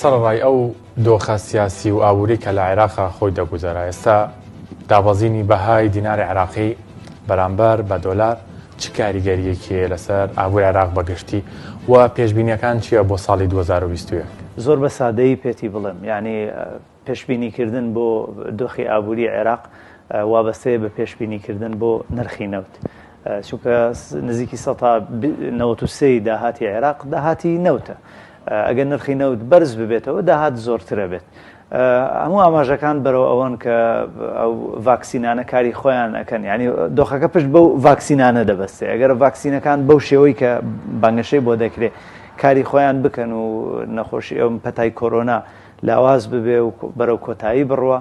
سەرەڕای ئەو دۆخە سیاسی و ئابووری کە لە عێراقا خۆی دەگوزەرا، ئێستا دابەزینی بەهای دیناری عێراقی بەرامبەر بە دۆلار چ کاریگەرییەکی هەیە لەسەر ئابووری عێراق بە گشتی و پێشبینییەکان چییە بۆ ساڵی 2021؟ زۆر بە سادەیی پێتی بڵێم یانی پێشبینیکردن بۆ دۆخی ئابووری عێراق وابەستەیە بە پێشبینیکردن بۆ نرخی نەوت چونکە نزیکی سەتا 93 داهاتی عێراق داهاتی نەوتە ئەگەر نرخی نەوت بەرز ببێتەوە داهات زۆرترە بێت هەموو ئاماژەکان بەرەو ئەوەن کە ئەو ڤاکسینانە کاری خۆیان ئەکەن یعنی دۆخەکە پشت بەو ڤاکسینانە دەبەستێ ئەگەر ڤاکسینەکان بەو شێوەی کە بانگەشەی بۆ دەکرێت کاری خۆیان بکەن و نەخۆشی ئەم پەتای کۆرۆنا لاواز ببێ و بەرەو کۆتایی بڕوا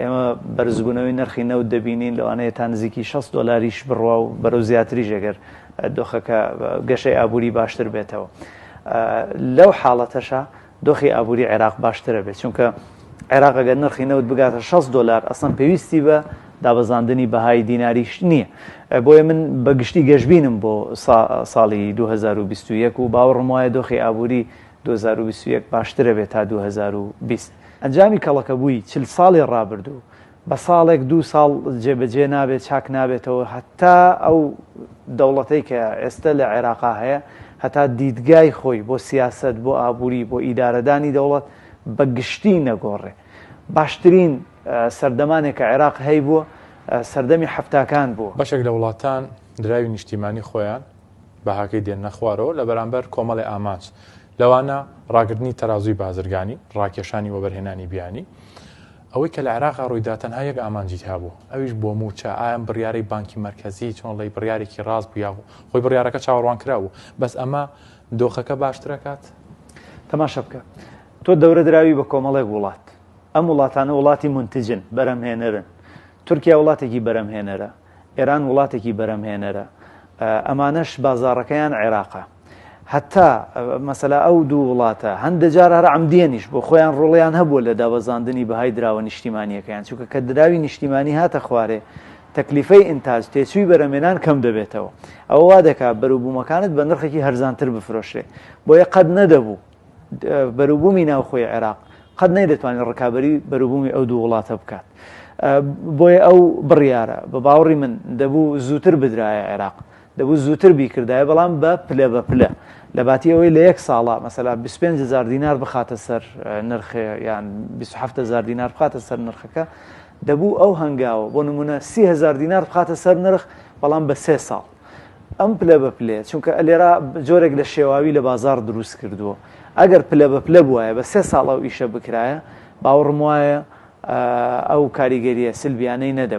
ئێمە بەرزبوونەوەی نرخی نەوت دەبینین لەوانەیە تا نزیکی 60 دۆلاریش بڕوا و بەرەو زیاتریش ئەگەر دۆخەکە گەشەی ئابووری باشتر بێتەوە لەو حاڵەتەشا دۆخی ئابووری عێراق باشترە بێت چونکە عێراق ئەگەر نرخی نەوت بگاتە 60 دۆلار ئەسڵەن پێویستی بە دابەزاندنی بەهای دیناریش نییە بۆیە من بە گشتی گەشبینم بۆ ساڵی 2021 و باوەڕم وایە دۆخی ئابووری 2021 باشترە بێت تا 2020. ئەنجامی کەڵەکەبووی چل ساڵی ڕابردوو بە ساڵێک دوو ساڵ جێبەجێ نابێت، چاک نابێتەوە، هەتا ئەو دەوڵەتەی کە ئێستە لە عێراقا هەیە، هەتا دیدگای خۆی بۆ سیاسەت، بۆ ئابووری، بۆ ئیدارەدانی دەوڵەت بە گشتی نەگۆڕێ. باشترین سەردەمانێک کە عێراق هەیبووە، سەردەمی حەفتاکان بووە. بەشێک لە وڵاتان دراوی نیشتیمانی خۆیان بەهاکەی دێننە خوارەوە لە بەرامبەر کۆمەڵێ ئامانج، لەوانە ڕاگرتنی تەرازووی بازرگانی، ڕاکێشانی وەبەرهێنانی بیانی. ئەوەی کە لە عێراقا ڕوویدا تەنها یەک ئامانجی تیابوو، ئەویش بۆ مووچە، ئایا ئەم بڕیارەی بانکی مەرکەزی چۆن ڵێی بڕیارێکی ڕاست بوو یاخۆ خۆی بڕیارەکە چاوەڕوانکراو بوو، بەس ئەمە دۆخەکە باشتر ئەکات؟ تەماشا بکە تۆ دەورە دراوی بە کۆمەڵێک وڵات، ئەم وڵاتانە وڵاتی مونتجن، بەرهەمهێنەرن، تورکیا وڵاتێکی بەرهەمهێنەرە، ئێران وڵاتێکی بەرهەمهێنەرە، ئەمانەش بازاڕەکەیان عێراقە. هەتا مەسەلا ئەو دوو وڵاتە هەندە جار هەر عەمدیەنیش بۆ خۆیان ڕۆڵیان هەبووە لە دابەزاندنی بەهای دراوە نیشتیمانیەکەیان چونکە کە دراوی نیشتیمانی هاتە خوارێ تەکلیفەی ئینتاج تێچووی بەرەمێنان کەم دەبێتەوە ئەوە وا دەکا بەروبوومەکانت بە نرخێکی هەرزانتر بفرۆشرێ بۆیە قەت نەدەبوو بەروبوومی ناوخۆی عێراق قەت نەیدەتوانێت ڕکابەری بەروبوومی ئەو دوو وڵاتە بکات بۆیە ئەو بڕیارە بە باوەڕی من دەبوو زووتر بدرایە عێراق دەبوو زووتر بیکردایە بەڵام بە پلە بە پلە لە باتی ئەوەی لە یەک ساڵا مەسەلا 25 هزار دینار بخاتە سەر نرخ یان 27 هزار دینار بخاتە سەر نرخەکە دەبوو ئەو هەنگاوە بۆ نمونە 30 هزار دینار بخاتە سەر نرخ بەڵام بە سێ ساڵ ئەم پلە بە پلێ چونکە لێرە جۆرێک لە شێواوی لە بازار دروست کردووە ئەگەر پلە بە پلە بواە بە سێ ساڵ ئەو ئیشە بکرایە باوەڕم وایە ئەو کاریگەریە سلبیانەی نەدەبوو.